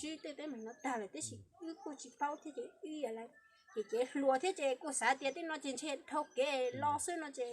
tsib tej teeb meem no tag lawm, tab sis wb kuj tsis paub thiab ces wb yam li ces cev hluas thiab ces kuj xav tias tej no ces ntshe dhau kev los xwb no ces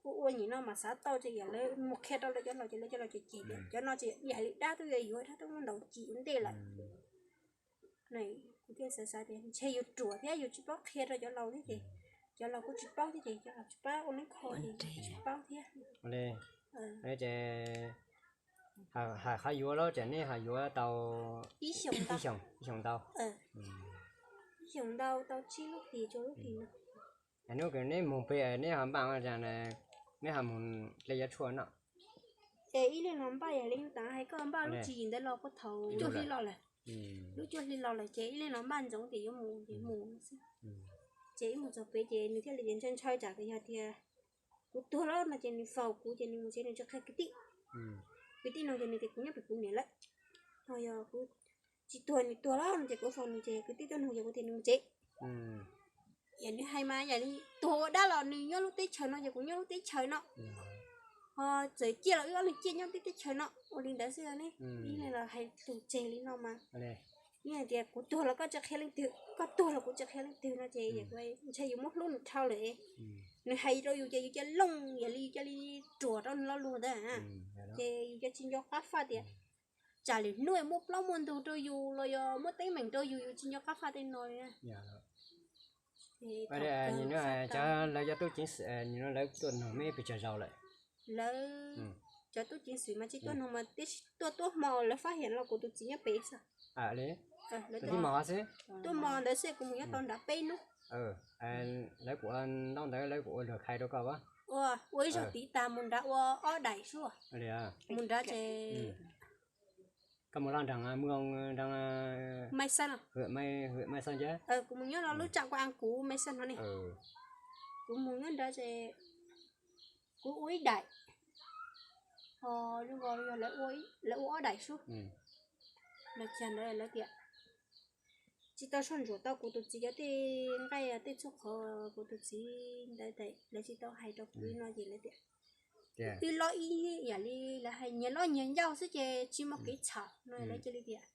kuj ua nim no mas xav tau ces yam lawv mus qhia rau lawv cov laus ces lawv cov laus ces cem tias cov no ces yam li dab tuaj yuav yuav dab tuaj muab ntaus cim ua ntej lawm. Kuv thiaj xav xav tias ntshe yus ruam thiab yus tsis paub qhia rau cov laus thiab ces cov laus kuj tsis paub thiab ces cov laus tsis pab ua neeb kho ces tsis paub thiab. Ces hais qhov yuav lawm ces neb ho yuav tau ib xyoos ntau, ib xyoos ntau tau tsib lub hlis rau lub hlis no. Hnub neb mus pem neb ho npaj ua cas, neb ho mus dle yuav tshuaj no? Ces ib leeg los npaj yam li tav hais koj npaj lub tswv yim ntawd los puag thaum cuaj hli los lawm. Lub cuaj hli los lawm ces ib leeg los npaj ntsoov tias yuav mus ces mus xwb. Ces ib mus txog pem ces nws thiaj li tias ntshaw ntshaw tsam yog tias kuv tuag lawm no ces nws faus kuv ces nws mus tsev nws tsis qhia kwv tij. Kwv tij no ces nws tias kuv nyob pem kuv niam lawm. Ho yog kuv tsis tuag nws tuag lawm no ces kuv faus nws ces kwv tij tuaj nug ces kuv tias nws mus tsev. Yam nws hais mas yam li tuag ua dab los nws nyob lub teb chaws no ces kuv nyob lub teb chaws no. Ho txawm ciaj los wb ob leeg ciaj nyob teb teb chaws no ua li ntawd xwb ne. Ib leeg los hais lus tseg li no mas. Ib leeg tias kuv tuag los koj tsis qhia leej twg, koj tuag los kuv tsis qhia leej twg no ces ntshe yus muab hlub nws dhau lawm. Nws hais rau yus ces yus cia looj yam li yus cia li ruam rau nws lo lus ntawd. Ces yus cia tsis nco qab faj tias tsam lwm hnub muaj plaub muaj ntug rau yus los yog muaj teeb meem rau yus, yus tsis nco qab faj tej no li. Cov lawv cov tub ceev xwm nim no lawv tuaj nug neb pes tsawg zaus lawm? Lawv cov tub ceev xwm mas tsis tuaj nug mas tiam sis tuaj tuab hmo lawv fab hiam los kuv tus txiv nyob pem xwb. Tuab hmo xwb. Tuab hmo ntawd xwb kuv mus nyob tau nram peb hnub. Lawv kuj ua ntaub ntawv lawv kuj ua luag khai rau koj as. Ua ib zaug tiv tas mus nrad ua ob daim xwb. Mus nrad ces koj mus laj nram Mw Ong nrad, Mai Xaj no, Mai Xaj ncab. Kuv mus nyob no lub tsam kuv a kuv Mai Xaj no ne. Kuv mus nyob nrad ces kuv ua ib daim, ho zoo nkaus li yog lawv ua ob daim xwb. Lawv cas ntawd lawv tias tsis tau soj ntsuam tau kuv tus txiv cov tej nqaij tej txhua qhov kuv tus txiv ntawd lawv tsis tau hais rau kuv li no ces lawv tias twb lob ib yam li lawv hais nyias lob nyias ncauj xwb ces tsis muaj kev txhaum no lawv cia li tias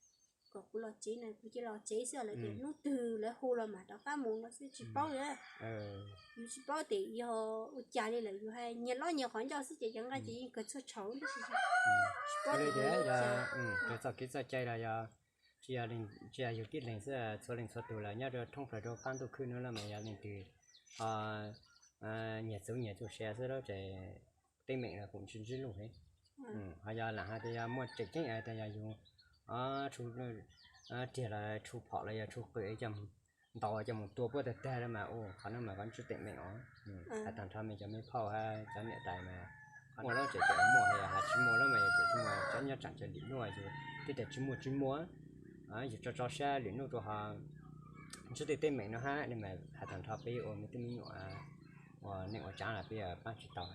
kom kuv los tsev no kuv cia los tsev xwb lawv tias hnub twg lawv hu los mam rov qab mus no xwb tsis paub li. Yus tsis paub tias yog ua cas li lawm yus hais nyias lob nyias qhov ncauj xwb ces cov nqaij ces yeej kawg txhua tshauv tab sis tsis paub tias yog txoj kev txoj cai los yog tsis yog yus tib leeg xwb, txhua leej txhua tus los nyob rau thoob plaws rau qab ntuj khwb no los mas yog leej twg nyias txwv nyias txuj sia xwb lawm ces teeb meem los kuj ntsib ntsib luj heev. Ho yog lam hais tias yog muaj tseem ceeb tias yog yus riag los tshu phom los yog tshu qw coj ntaus coj mus tua puab tag tag lawm mas qhov no mas koj ntsib teeb meem os. Hais tag nrho me cov me phauj hab cov niam tais mas muaj lawm ces muaj, yog hais tsis muaj lawm mas yog tsis muaj, cov nyob tseem cov lwm hnub yus tib tas tsis muaj tsis muaj, yus tso tso siab lwm hnub rau ho ntsib tej teeb meem no hab mas hais tag nrho peb ua me tub me nyuam ua neej ua tsav los peb pab tsis tau.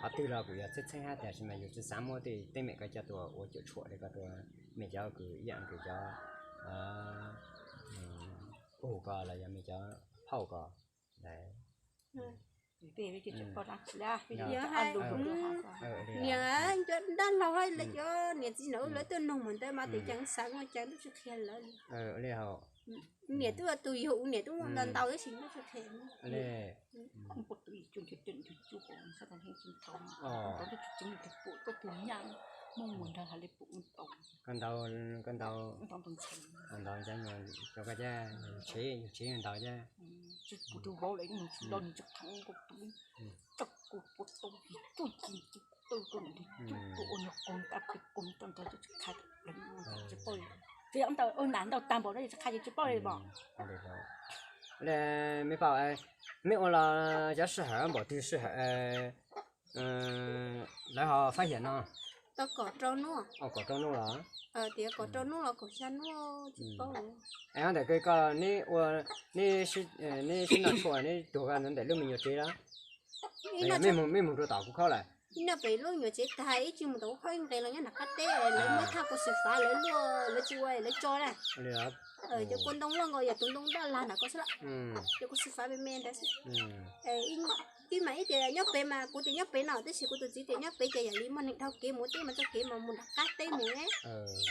Qhov twg los kuj yog txheeb txheeb hab tiam sis mas yus tsis xav muab tej teeb meem ko coj tuaj ua cuam tshuam li ko rau mej cov kws ib yam kws cov ub ko los yog mej cov phauj ko. Niam, cov dab laug lawv cov niam txiv ntawd lawv tuaj nug mas ntawd mas tes ceev xav ua cas twb tsis qhia lawv li. Niam twb ua tus yug, niam twb muaj ntau ntau tab sis twb tsis qhia. Ntau ntau ntau ntau, yus tsev yus tsev ntau thiab. Mej paub, mej ua los cov sij hawm npaum twg sij hawm lawv ho fab hiam no? Tau kaum rau hnub. Kaum rau hnub los? Tias kaum rau hnub los kaum xya hnub tsis paub. Es ntawm koj neb ua, neb sib noj tshuaj neb tuag ko ntawm lub me nyuam tsev los? Mej mus rau tom kuv khaub lawm. Ib noj pem lub nyuam tsev tag ib tsig mus tom ub khob ib nqes los nyob nram qab teb, lawv muab thaj kua xwm fav lawv luaj lawv tsis ua lawv tso na. Cov kua ntoo loj nkaus yog tus ntoo daj lag nram ko xwb lawm. Cov kua xwm fav me me ntawd xwb. Ib mas ib tias nyob pem mas kuv tias nyob pem no tab sis kuv tus txiv tias nyob pem ces yam li muaj neeg dhau kev mus teb mas txoj kev mas mus nram qab teb mus ne,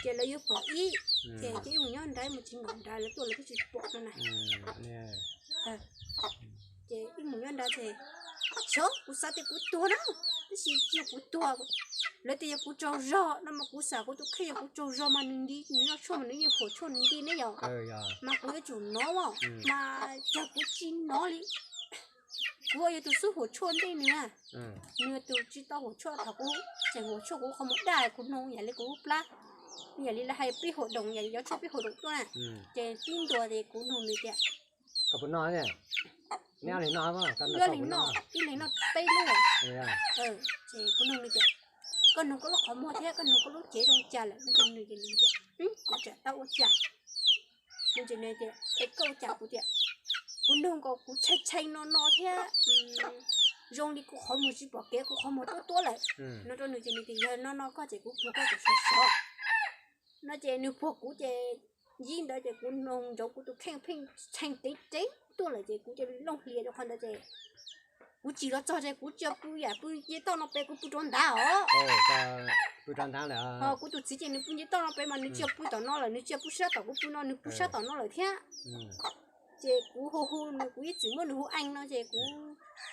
ces lawv yuav pom ib, ces cia ib mus nyob nrad mus tsis nkaum nrad lawv tuaj lawv thiaj tsis pom no na. Ces ib mus nyob nrad ces xyov kuv xav tias kuv tuag na, tab sis tsis yog kuv tuag, lawv tias yog kuv tsaug zog no mas kuv xav kuv tus kheej yog kuv tsaug zog mas nws nti nws noj tshuaj mas nws yeej huam tshuaj nws nti ne yom, mas kuv yuav tsum nov mas cas kuv tsis nov li. Kuv yog tus xub huam tshuaj ntej nws, nws yog tus tsis tau huam tshuaj thaum kuv tseem huam tshuaj kuv qhov muag daj kuv noog yam li kuv lub plab, yam li lawv hais pib huam doos yam li yuav tshuaj pib huam doos tuaj na, ces tib ntua ces kuv noog nws tias, koj puas noj, neb ob leeg noj, ib leeg noj peb lub, ces kuv noog nws tias, koj noog koj lub qhov muag thiab koj noog koj lub cev zoo cas lawm no ces nws ces nws tias, kuv tseem tau ua cas. Nws ces nws tias es koj ua cas, kuv tias, kuv noog nkaus kuv tshee tshee no no thiab zoo li kuv qhov muag tsis pom kev kuv qhov muag tuab tuab lawm no rau nws ces nws tias yog no no koj ces kuv puag koj kom sov sov no ces nws puag kuv ces yib ntawd ces kuv noog ntsoov kuv tus kheej pheej tshee tev tev tuaj lawm ces kuv cia li looj hlias rau qhov ntawd ces kuv tsim los txog ces kuv tsis pw yam pw nce toj no pem kuv pw rau nrad os. Ho kuv tus txiv ces nws pw nce toj no pem mas nws tsis pw tom no lawm nws tsis pw sab tom kuv pw no nws pw sab tom no lawm thiab. Ces kuv hu hu nws kuv ib txwm muab nws hu eej no ces kuv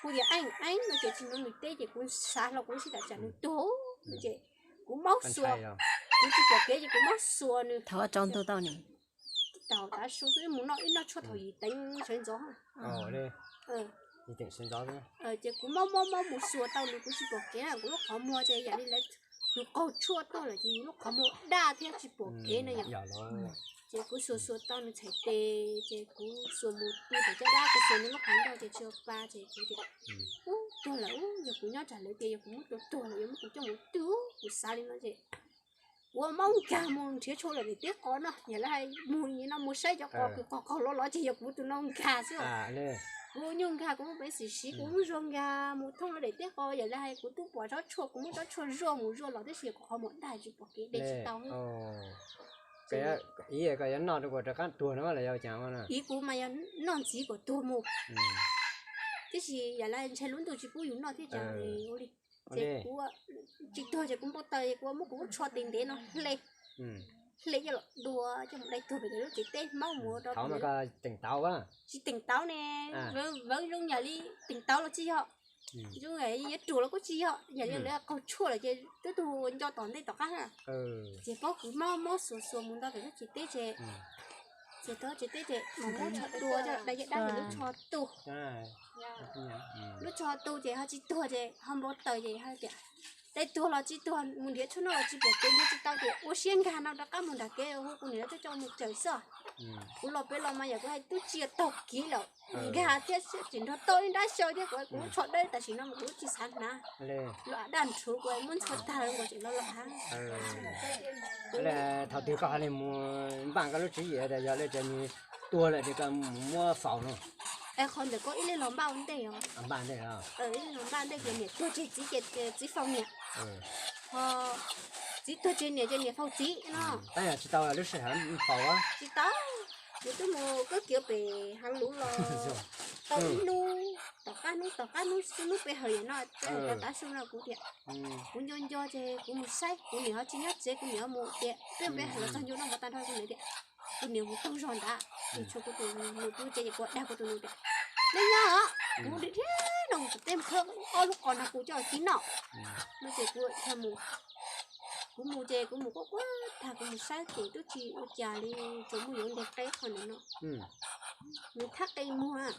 hu tias eej eej no ces tsis hnov nws teb ces kuv xav hlo kuv lub siab tias tsam nws tuag no ces kuv maub xuas, kuv tsis pom kev ces kuv maub xuas nws. Thaum ua tsaus ntuj tau ne, tau tav su xwb mus noj ib noj tshuaj thaum yim teev sawv ntxov. Ces kuv maub maub maub mus xuas tau nws kuv tsis pom kev na kuv lub qhov muag ces yam li lawv, nws qaug tshuaj tuaj lawm ces nws lub qhov muag daj thiab tsis pom kev na yom. Ces kuv xuas xuas tau nws txhais tes ces kuv xuas mus pw tom caj dab kuv xuas nws lub qhov ncauj ces tsis ua pa ces kuv tias, ub tuag lawm ub yog kuv nyob tsam lawv tias yog kuv muab tua tuag lawm yuav muab kuv coj mus twg kuv xav li no ces kuv maub nkag mus nrhiav tshuaj lawm daim teb qos no yog lawv hais mus no mus saib cov qos kws qos qaug lov lov ces yog kuv tus no nkag xwb. Kuv nyuag nkag kuv muaj peev xwm siv kuv lub zog nkag mus thooj lawv daim teb qos yog lawv hais kuv twb pom tsob tshuaj kuv muab tsob tshuaj zuaj mus zuaj los tab sis kuv qhov muag daj tsis pom kev de tsis tau. Ib koj yuav noj rau kuv rov qab tuag no los yog cas? Ib kuv mas yog noj ntxiv kom tuag mus, tiam sis yam li ntshe lub ntuj tsis pub yus noj thiab cas ua li. Ces kuv tsis tuag ces kuv npau taws kuv muab kuv lub tsho tes ntev no hle, hle coj los dua coj mus dai tuag pem lub tsev teb hmaub mus rau. Tsis teem tauv ne, vawv zoo yam li teem tauv los tsis yog, zoo yam li yuav ruam los kuj tsis yog, yam li lawv qaug tshuaj lawm ces twb tug nco tom ntej tom qab na. Ces paub kuv mob mob xuas xuas mus nto pem lub tsev teb ces, ces tau tsev teb ces mam muab tsho tua coj dai caj dab pem lub tsho tu. Lub tsho tu ces ho tsis tuag ces ho npau taws ces ho tias, dai tuag los tsis tuag mus nrhiav tshuaj noj los tsis pom kev nrhiav tsis tau ces ua siab nkag no rov qab mus nram kev hu kuv niam lawv tuaj coj mus cawm xwb. Kuv los pem los mas yam kuv hais twb tsis yog taug kev lawm, nkag thiab tseem nrog tau ib nrab xyaw thiab kuv kuv lub tsho dawb tam sim no mas kuv lub tsis xav hnav, lub daj nrhuv kuv muab ntxhua tag nkaus tseem los los hav. Thaum twg koj ho li mus npaj koj lub tswv yim tias yog li tias nws tuag lawm ces koj mus muab faus no? Es qhov ntawm koj ib leeg los npaj ua ntej os. Ib leeg los npaj ntej ces niam tuag tseg txiv ces txiv faus niam, ho txiv tuag tseg niam ces niam faus txiv no. Tab yog tsis tau lub sij hawm faus. Tsis tau, kuv twb mus kawb kiav pem hav luv los tau ib hnub, tom qab hnub tom qab hnub xub hnub pe hawm yam no, tav su no kuv tias, kuv nco nco ces kuv mus saib, kuv niam ho tsis nyob tsev, kuv niam ho mus tias peb pe hawm los txog ncu no mus tag nrho kuv niam tias, kuv niam mus taug zog ntawd ces tshuav kuv tus nus pw tsev ces kuv dag kuv tus nus tias, nej nyob os, kuv mus dhia dhia no mus tom teb mus khawb ob lub qos nrog kuv coj los kib noj no ces kuv mus, kuv mus ces kuv mus quaj quaj tag kuv mus saib ces twb tsis ua cas li, tsuas muaj yuav nteg qe qhov ntawd no, nws thab qe muag.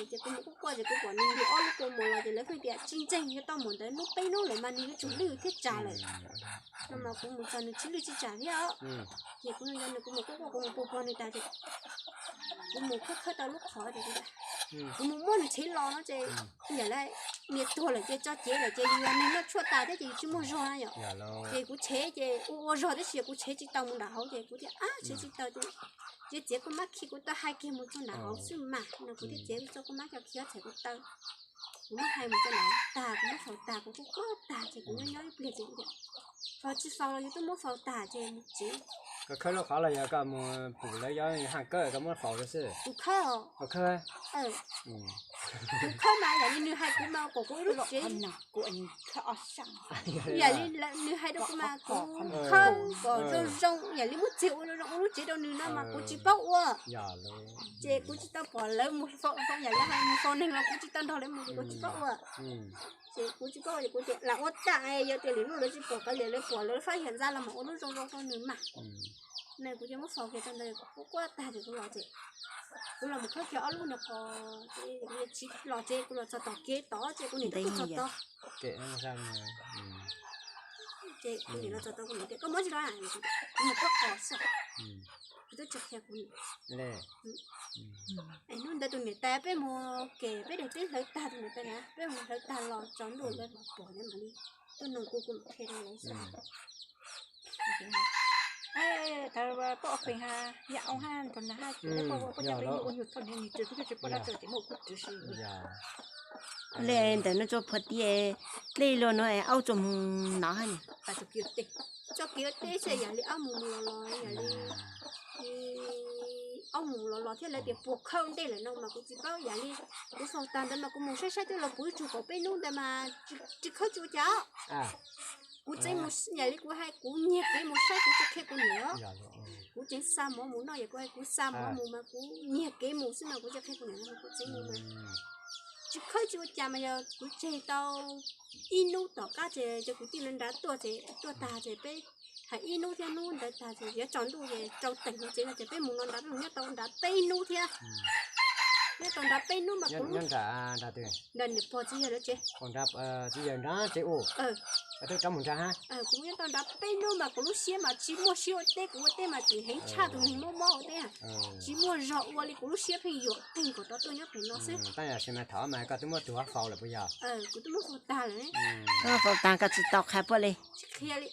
Ces kuv mus quaj quaj ces kuv pom nws nti ob lub kua muag los ces lawv pheej tias tsis ntseeg yog tau mus ntawd hnub peb hnub lawm mas nws yuav tsum lwj thiab tsam lawm no mas kuv mus txog nws tsis lwj tsis tsam thiab os. Ces kuv nco nws kuv mus quaj quaj kuv mus puag puag nws tas ces kuv mus khawb khawb tau lub qhov ces kuv mus muab nws tshev los no ces yam li niam tuag lawm ces tso cev lawm ces yus yog neeg noj tshuaj tas thiab ces yus tsis muaj zog na yom. Ces kuv tshev ces ua ua zog tab sis kuv tshev tsis tau mus nram hauv ces kuv tias ab tshev tsis tau ces txiav kua mab khi kuv taw hais kiag mus txog nram hauv xwb mas no kuv thiaj txiav txoj kua mab coj khi ob txhais kuv taw. Kuv muab hais mus txog ntawd tag, kuv muab faus tag, kuv kuj quaj tag ces kuv nyob nyob ib pliag ces kuv tias, faus tsis faus los yus twb muab faus tag ces mus tsev. Koj khawb lub qhov los yog koj mus pum lawv cov haj kawb koj muab faus rau xwb? Kuv khawb os. Koj khawb? Kuv khawb mas yam li nws hais kuv mas kom kuv ib lub tsev. Yam li nws hais rau kuv mas kuv khawb kom zoo zoo, yam li muab txiag ua zoo zoo ua lub tsev rau nws no mas kuv tsis paub ua. Ces kuv tsis tau pom lawv mus faus, yam li hais mus faus neeg los kuv tsis tau nrog lawv mus ces kuv tsis paub ua. Ces kuv tsis paub ua ces kuv tias lam ua tag, yog tias lwm hnub lawv tsis pom kav liam, lawv pom lawv fab yam ntxa los mas ua lub zoo zoo rau nws mas. Ne kuv cia muab faus kiag rau ntawd, kuv quaj tag ces kuv los ces kuv los mus khawb kiag ob lub no qos, kuv tsis los ces kuv los txog tom kev tod ces kuv niam twb tuaj txog tod. Ces kuv niam los txog tod kuv niam tias koj muab tsis los, kuv mus khawb qos xwb. Kuv twb tsis qhia kuv niam. Es hnub ntawd tus niam tais peb mus kev peb daim teb hlawv tag, tus niam tais na peb mus hlawv tag los tsaus ntuj lawv mam pom lawv mam li tuaj nug kuv, kuv mam qhia rau lawv xwb. Thov poj fees ha, yam oo ha, nrog na ha, poj poj coj peb ua yug thoj ni tsis poj dab tsi ces muaj kuv tsis si. Le ntawm no tso phom tias dlej luag no es aub tso mus nov ha ni. Tso kiv teb xwb, yam li aub mus mus los los, yam li aub mus los los thiab lawv tias puas khawb ntej lawm no mas kuv tsis paub. Yam li kuv faus tag ntawd mas kuv mus saib saib twb los puv ib tsug kaum peb hnub ntawd mas tsis khawb tsis ua cas. Kuv tseem mus, yam li kuv hais kuv nyiag kev mus saib, kuv tsis qhia kuv niam. Kuv tseem xa mov mus noj, yog kuv hais kuv xa mov mus mas kuv nyiag kev mus xwb mas kuv tsis qhia kuv niam, kuv tseem mus mas tsis khawb tsis ua cas mas yog kuv tseg tau ib hnub tom qab ces cov kwv tij lawv nrad tuaj ces tuaj tag ces peb hais ib hnub thiab hnub ntawd tag ces yuav tsaus ntuj ces rau teem hauv tsev no ces peb mus no nrad, peb mus nyob tau nrad peb hnub thiab. Nyob tau nrad peb hnub mas kuv lub, nrad niam pog txiv yawg lawv tsev, txiv yawg nrad tsev u, kuv nyob tau nrad peb hnub mas kuv lub siab mas tsis muaj siab ua teb, kuv ua teb mas tsis heev tshaj tus neeg mob mob ua teb, tsis muaj zog ua li, kuv lub siab pheej yuam pheej kom rov tuaj nyob pem no xwb. Tab sis mas thaum mas koj twb muab tus faus lawm puas yog? Kuv twb muab faus tag lawm. Faus tag koj tsis tau qhia puab li? Tsis qhia li.